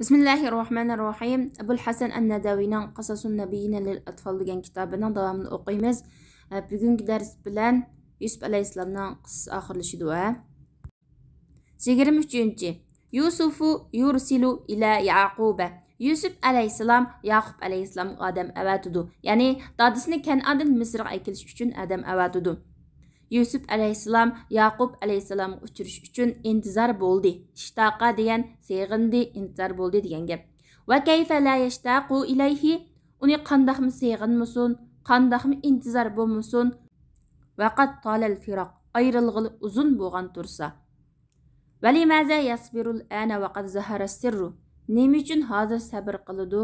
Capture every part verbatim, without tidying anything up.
بىسمىللاھىررەھمانىررەھىم. ئەبۇل ھەسەن ئەن-نەدەۋىنىڭ قىساسۇن نەبىييىنە لىل ئەتفال دېگەن كىتابىنىڭ داۋامىنى ئوقۇيمىز. ئە، بۈگۈنكى دەرس بىلەن يۈسۈپ ئەلەيھىسسالامنىڭ قىسسىسى ئاخىرلىشىدۇ. ھە، يىگىرمە ئۈچىنچى، يۇسۇفۇ يۇرسىلۇ ئىلە يەقۇبە. يۈسۈپ ئەلەيھىسسالام ياقۇپ ئەلەيھىسسالامغا ئادەم ئەۋەتىدۇ. يەنى دادىسىنى كەنئاندىن مىسىرغا ئەكېلىش ئۈچۈن ئادەم ئەۋەتىدۇ. يۈسۈپ ئەلەيھىسسالام ياقۇپ ئەلەيھىسسالامغا ئۇچرىشىش ئۈچۈن ئىنتىزار بولدى. ئىشتاقا دېگەن سېغىندى، ئىنتىزار بولدى دېگەن گەپ. ۋە كەيفە لا يەشتاقۇ ئىلەيھى، ئۇنى قانداقمۇ سېغىنمىسۇن، قانداقمۇ ئىنتىزار بولمىسۇن. ۋە قەد تالەل فىراق، ئايرىلغىلى ئۇزۇن بولغان تۇرسا. ۋە لىمازا يەسبىرۇل ئەنە ۋە قەد زەھەرە سىررۇ، نېمە ئۈچۈن ھازىر سەبىر قىلىدۇ،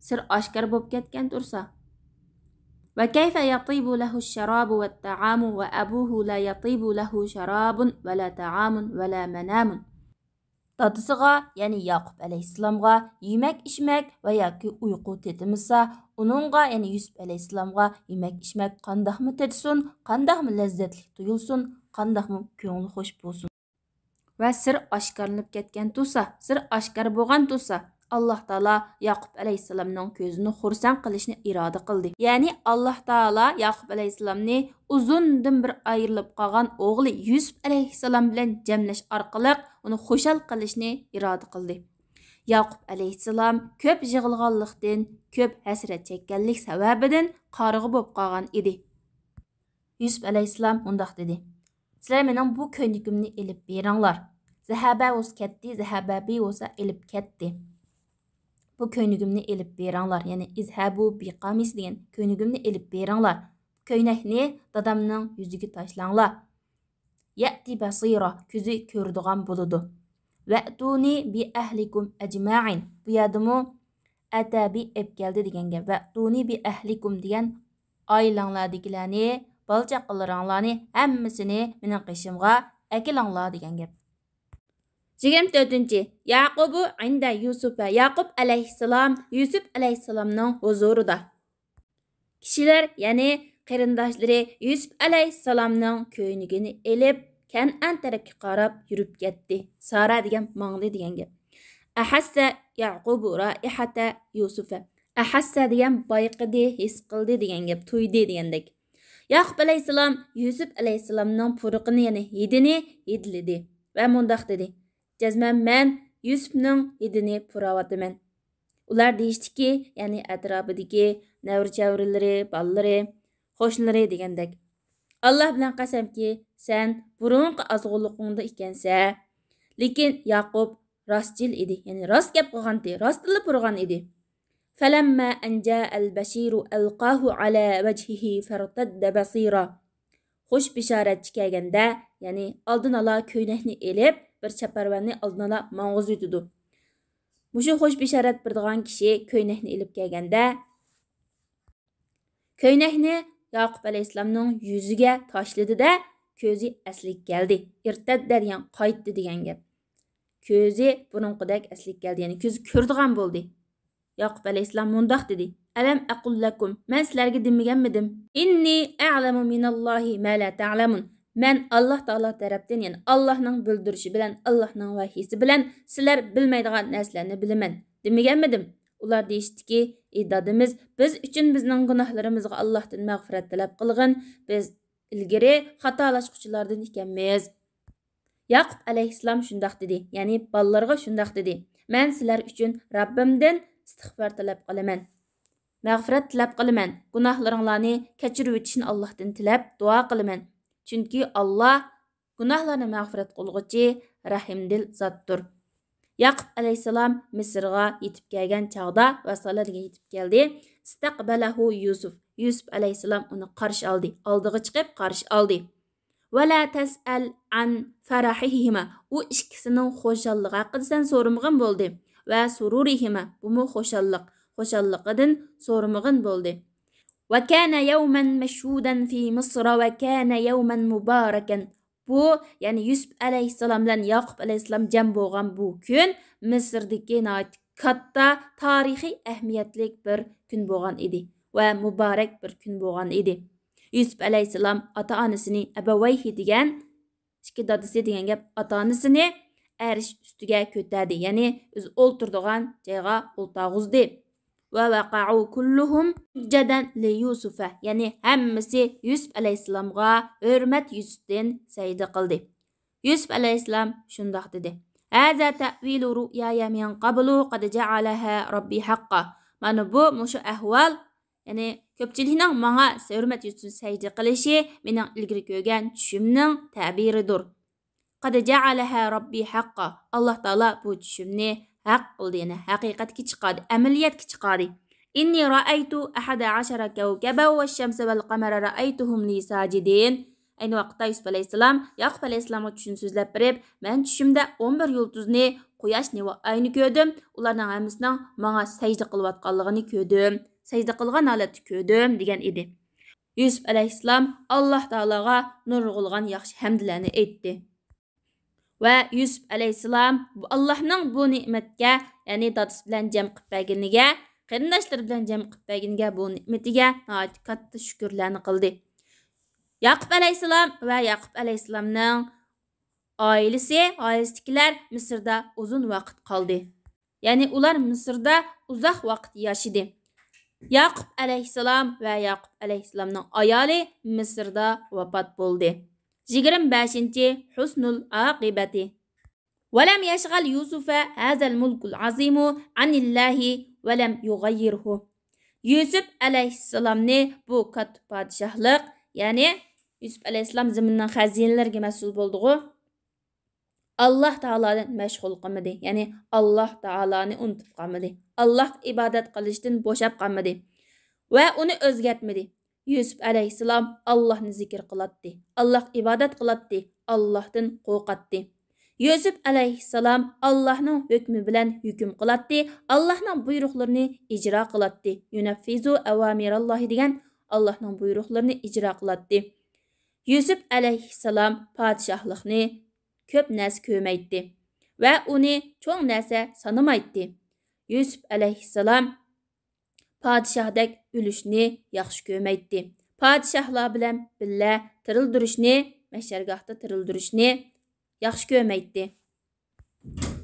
سىر ئاشكارا بولۇپ كەتكەن تۇرسا. ۋە كەيفە يەتىبۇ لەھۇ شەرابۇ ۋە تائامۇ ۋە ئەبۇھۇ لا يەتىبۇ لەھۇ شەرابۇن ۋە لا تائامۇن ۋە لا مەنامۇن. دادىسىغا، يەنى ياقۇپ ئەلەيھىسسالامغا يېمەك ئىچمەك ۋە ياكى ئۇيقۇ تېتىمىسا، ئۇنىڭغا، يەنى يۈسۈپ ئەلەيھىسسالامغا يېمەك ئىچمەك قانداقمۇ تېتىسۇن، قانداقمۇ لەززەتلىك تۇيۇلسۇن، قانداقمۇ كۆڭلى خوش بولسۇن. ۋە سىر ئاشكارىلىنىپ كەتكەن تۇرسا، سىر ئاشكارا بولغان تۇرسا، ئاللاھ تائالا ياقۇپ ئەلەيھىسسالامنىڭ كۆزىنى خۇرسەن قىلىشنى ئىرادە قىلدى. يەنى ئاللاھ تائالا ياقۇپ ئەلەيھىسسالامنى ئۇزۇندىن بىر ئايرىلىپ قالغان ئوغلى يۈسۈپ ئەلەيھىسسالام بىلەن جەملەش ئارقىلىق ئۇنى خۇشال قىلىشنى ئىرادە قىلدى. ياقۇپ ئەلەيھىسسالام كۆپ يىغلىغانلىقتىن، كۆپ ھەسرەت چەككەنلىك سەۋەبىدىن قارىغۇ بولۇپ قالغان ئىدى. يۈسۈپ ئەلەيھىسسالام مۇنداق دېدى: سىلەر مېنىڭ بۇ كۆينىكىمنى ئېلىپ بېرىڭلار. زەھەبە بولسا كەتتى، زەھەبە بى بولسا ئېلىپ كەتتى. بۇ كۆينىكىمنى ئېلىپ بېرىڭلار، يەنى ئىزھەبۇ بىقامىسى دېگەن كۆينىكىمنى ئېلىپ بېرىڭلار. كۆينەكنى دادامنىڭ يۈزىگە تاشلاڭلار. يەتى بەسىرا، كۆزى كۆرىدىغان بولىدۇ. ۋەتۇنى بىئەھلىكۇم ئەجمەئىن. بۇ يەردىمۇ ئەتەبى ئېلىپ كەلدى دېگەن گەپ. ۋەتۇنى بىئەھلىكۇم دېگەن ئائىلەڭلاردىكىلەرنى، بالا چاقىلىرىڭلارنى ھەممىسىنى مېنىڭ قېشىمغا ئەكېلىڭلار دېگەن گەپ. يىگىرمە تۆتىنچى، ياقۇبۇ ئىندە يۈسۈفە. ياقۇپ ئەلەيھىسسالام يۈسۈپ ئەلەيھىسسالامنىڭ ھۇزۇرىدا. كىشىلەر، يەنى قېرىنداشلىرى يۈسۈپ ئەلەيھىسسالامنىڭ كۆينىكىنى ئېلىپ، كەنئان تەرەپكە قاراپ يۈرۈپ كەتتى. سارا دېگەن ماڭدى دېگەن گەپ. ئەھەسسە ياقۇبۇ رائىھەتە يۈسۈفە. ئەھەسسە دېگەن بايقىدى، ھېس قىلدى دېگەن گەپ، تۇيدى دېگەندەك. ياقۇپ ئەلەيھىسسالام يۈسۈپ ئەلەيھىسسالامنىڭ پۇرىقىنى، يەنى ھىدىنى ھىدلىدى ۋە مۇنداق دېدى: جەزمەن مەن يۈسۈپنىڭ ھىدىنى پۇراۋاتىمەن. ئۇلار دېيىشتىكى، يەنى ئەتراپىدىكى نەۋرە-چەۋرىلىرى، بالىلىرى، قوشنىلىرى دېگەندەك. ئاللاھ بىلەن قەسەمكى، سەن بۇرۇنقى ئازغۇنلۇقۇڭدا ئىكەنسەن. لېكىن ياقۇپ راستچىل ئىدى، يەنى راست گەپ قىلغانتى، راستتىنلا پۇرىغان ئىدى. فەلەممە ئەن جائەل بەشىرۇ ئەلقاھۇ ئەلا ۋەجھىھى فەرتەددە بەسىرا. خۇش بېشارەتچى كەلگەندە، يەنى ئالدىن ئالا كۆينەكنى ئېلىپ، بىر چاپارۋەننى ئالدىن ئالا ماڭغۇزۇۋېتىدۇ. مۇشۇ خۇش بېشارەت بېرىدىغان كىشى كۆينەكنى ئېلىپ كەلگەندە، كۆينەكنى ياقۇپ ئەلەيھىسسالامنىڭ يۈزىگە تاشلىدى-دە، كۆزى ئەسلىگە كەلدى. ئىرتەددە دېگەن قايتتى دېگەن گەپ. كۆزى بۇرۇنقىدەك ئەسلىگە كەلدى، يەنى كۆزى كۆرىدىغان بولدى. ياقۇپ ئەلەيھىسسالام مۇنداق دېدى: ئەلەم ئەقۇل لەكۇم، مەن سىلەرگە دېمىگەنمىدىم؟ ئىننى ئەلەمۇ مىنەللاھى ما لا تەلەمۇن، مەن ئاللاھ تائالا تەرەپتىن، يەنى ئاللاھنىڭ بىلدۈرۈشى بىلەن، ئاللاھنىڭ ۋەھىيسى بىلەن سىلەر بىلمەيدىغان نەرسىلەرنى بىلىمەن دېمىگەنمىدىم؟ ئۇلار دېيىشتىكى: ئى دادىمىز، بىز ئۈچۈن بىزنىڭ گۇناھلىرىمىزغا ئاللاھتىن مەغپىرەت تەلەپ قىلغىن، بىز ئىلگىرى خاتالاشقۇچىلاردىن ئىكەنمىز. ياقۇپ ئەلەيھىسسالام شۇنداق دېدى، يەنى بالىلىرىغا شۇنداق دېدى: مەن سىلەر ئۈچۈن رەببىمدىن ئىستىغپار تەلەپ قىلىمەن، مەغپىرەت تەلەپ قىلىمەن، گۇناھلىرىڭلارنى كەچۈرۈۋېتىشىنى ئاللاھتىن تىلەپ دۇئا قىلىمەن، چۈنكى ئاللاھ گۇناھلارنى مەغپىرەت قىلغۇچى، رەھىمدىل زاتتۇر. ياقۇپ ئەلەيھىسسالام مىسىرغا يېتىپ كەلگەن چاغدا، ۋەسسالە دېگەن يېتىپ كەلدى، ئىستەقبەلەھۇ يۈسۈف، يۈسۈپ ئەلەيھىسسالام ئۇنى قارشى ئالدى، ئالدىغا چىقىپ قارشى ئالدى. ۋەلا تەسئەل ئەن فەرەھىھىما، ئۇ ئىككىسىنىڭ خۇشاللىقى ھەققىدە سەن سورىمىغىن بولدى ۋە سۇرۇرىھىما، بۇمۇ خۇشاللىق، خۇشاللىقىدىن سورىمىغىن بولدى. وكان يوما مشهودا في مصر وكان يوما مباركا. بۇ، يەنى يۈسۈپ ئەلەيھىسسالام بىلەن ياقۇپ ئەلەيھىسسالام جەم بولغان بۇ كۈن مىسىردىكى ناھايىتى كاتتا تارىخىي ئەھمىيەتلىك بىر كۈن بولغان ئىدى ۋە مۇبارەك بىر كۈن بولغان ئىدى. يۈسۈپ ئەلەيھىسسالام ئاتا-ئانىسىنى، ئەبەۋەيھى دېگەن، ئىككى دادىسى دېگەن گەپ، ئاتا-ئانىسىنى ئەرش ئۈستىگە كۆتەردى، يەنى ئۆزى ئولتۇرىدىغان جايغا ئولتۇرغۇزدى. ووقعوا كلهم سجدا ليوسف، يەنى ھەممىسى يۈسۈپ ئەلەيھىسسالامغا ھۆرمەت يۈزىسىدىن سەجدە قىلدى. يۈسۈپ ئەلەيھىسسالام شۇنداق دېدى: هذا تأويل رؤياي من قبل قد جعلها ربي حقا. مانا بۇ، مۇشۇ ئەھۋال، يەنى كۆپچىلىكنىڭ ماڭا ھۆرمەت يۈزىسىدىن سەجدە قىلىشى مېنىڭ ئىلگىرى كۆرگەن چۈشۈمنىڭ تەبىرىدۇر. قد جعلها ربي حقا. ئاللاھ تائالا بۇ چۈشۈمنى ھەق قىلدى، يەنى ھەقىقەتكە چىقاردى، ئەمەلىيەتكە چىقاردى. إني رأيت أحد عشر كوكبا والشمس والقمر رأيتهم لي ساجدين. ئەينى ۋاقىتتا يۈسۈپ ئەلەيھىسسالام ياقۇپ ئەلەيھىسسالامغا چۈشىنى سۆزلەپ بېرىپ، مەن چۈشۈمدە ئون بىر يۇلتۇزنى، قۇياشنى ۋە ئاينى كۆردۈم. ئۇلارنىڭ ھەممىسىنىڭ ماڭا سەجدە قىلىۋاتقانلىقىنى كۆردۈم. سەجدە قىلغان ھالەتتە كۆردۈم، دېگەن ئىدى. يۈسۈپ ئەلەيھىسسالام ئاللاھ تائالاغا نۇرغۇنلىغان ياخشى ھەمدىلەرنى ئېيتتى. ۋە يۈسۈپ ئەلەيھىسسالام بۇ، ئاللاھنىڭ بۇ نېمەتكە، يەنى دادىسى بىلەن جەم قىلىپ بەرگىنىگە، قېرىنداشلىرى بىلەن جەم قىلىپ بەرگىنىگە، بۇ نېمىتىگە ناھايىتى كاتتا شۈكۈرلەرنى قىلدى. ياقۇپ ئەلەيھىسسالام ۋە ياقۇپ ئەلەيھىسسالامنىڭ ئائىلىسى، ئائىلىسىدىكىلەر مىسىردا ئۇزۇن ۋاقىت قالدى. يەنى ئۇلار مىسىردا ئۇزاق ۋاقىت ياشىدى. ياقۇپ ئەلەيھىسسالام ۋە ياقۇپ ئەلەيھىسسالامنىڭ ئايالى مىسىردا ۋاپات بولدى. يىگىرمە بەشىنچى، حسن العاقبة. ولم يشغل يوسف هذا الملك العظيم عن الله ولم يغيره. يۈسۈپ ئەلەيھىسسالامنى بۇ كاتتا پادىشاھلىق، يەنى يۈسۈپ ئەلەيھىسسالام زېمىننىڭ خەزىنىلىرىگە مەسئۇل بولدىغۇ، ئاللاھ تائالادىن مەشغۇل قىلمىدى، يەنى ئاللاھ تائالانى ئۇنتۇپ قالمىدى. ئاللاھقا ئىبادەت قىلىشتىن بوشاپ قالمىدى ۋە ئۇنى ئۆزگەرتمىدى. يۈسۈپ ئەلەيھىسسالام ئاللاھنى زىكىر قىلاتتى، ئاللاھقا ئىبادەت قىلاتتى، ئاللاھتىن قورقاتتى. يۈسۈپ ئەلەيھىسسالام ئاللاھنىڭ ھۆكمى بىلەن ھۆكۈم قىلاتتى، ئاللاھنىڭ بۇيرۇقلىرىنى ئىجرا قىلاتتى. يۇنەففىزۇ ئەۋامىراللاھى دېگەن ئاللاھنىڭ بۇيرۇقلىرىنى ئىجرا قىلاتتى. يۈسۈپ ئەلەيھىسسالام پادىشاھلىقنى كۆپ نەرسە كۆرمەيتتى ۋە ئۇنى چوڭ نەرسە سانىمايتتى. يۈسۈپ ئەلەيھىسسالام پادىشاھدەك ئۆلۈشنى ياخشى كۆرمەيتتى. پادىشاھلار بىلەن بىللە تىرىلدۈرۈشنى، مەھشەرگاھتا تىرىلدۈرۈشنى ياخشى كۆرمەيتتى.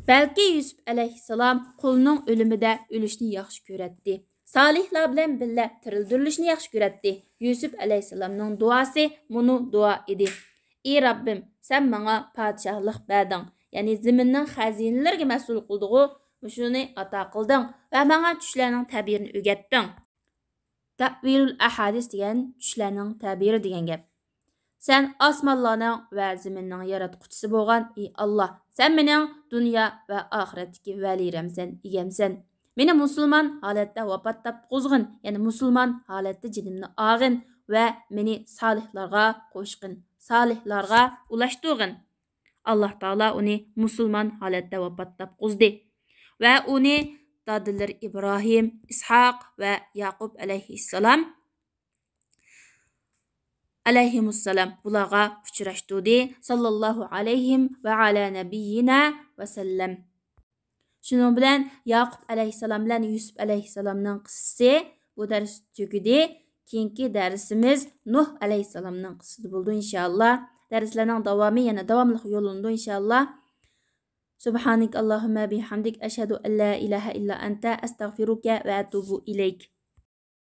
بەلكى يۈسۈپ ئەلەيھىسسالام قۇلنىڭ ئۆلۈمىدە ئۆلۈشنى ياخشى كۆرەتتى. سالىھلار بىلەن بىللە تىرىلدۈرۈلۈشنى ياخشى كۆرەتتى. يۈسۈپ ئەلەيھىسسالامنىڭ دۇئاسى مۇنۇ دۇئا ئىدى: ئى رەببىم، سەن ماڭا پادىشاھلىق بەردىڭ، يەنى زېمىننىڭ خەزىنىلىرىگە مەسئۇل قىلدىغۇ، مۇشۇنى ئاتا قىلدىڭ ۋە ماڭا چۈشلەرنىڭ تەبىرىنى ئۆگەتتىڭ. تەئۋىلۇل ئەھادىس دېگەن چۈشلەرنىڭ تەبىرى دېگەن گەپ. سەن ئاسمانلارنىڭ ۋە زېمىننىڭ ياراتقۇچىسى بولغان، ئى ئاللاھ، سەن مېنىڭ دۇنيا ۋە ئاخىرەتتىكى ۋەلىيرەمسەن، ئىگەمسەن. مېنى مۇسۇلمان ھالەتتە ۋاپات تاپقۇزغىن، يەنى مۇسۇلمان ھالەتتە جېنىمنى ئالغىن ۋە مېنى سالىھلارغا قوشقىن، سالىھلارغا ئۇلاشتۇرغىن. ئاللاھ تائالا ئۇنى مۇسۇلمان ھالەتتە ۋاپات تاپقۇزدى ۋە ئۇنى دادىلىرى ئىبراھىم، ئىسھاق ۋە ياقۇپ ئەلەيھىسسالام، ئەلەيھىمۇسسالام، بۇلارغا ئۇچراشتۇردى. ساللاللاھۇ ئەلەيھىم ۋە ئەلا نەبىييىنا ۋەسەللەم. شۇنىڭ بىلەن ياقۇپ ئەلەيھىسسالام بىلەن يۈسۈپ ئەلەيھىسسالامنىڭ قىسسىسى بۇ دەرس تۈگىدى. كېيىنكى دەرسىمىز نۇھ ئەلەيھىسسالامنىڭ قىسسىسى بولىدۇ، ئىنشائاللا. دەرسلەرنىڭ داۋامى يەنە داۋاملىق يوللىنىدۇ، ئىنشائاللا. سبحانك اللهم بحمدك، أشهد أن لا إله إلا أنت، أستغفرك وأتوب إليك.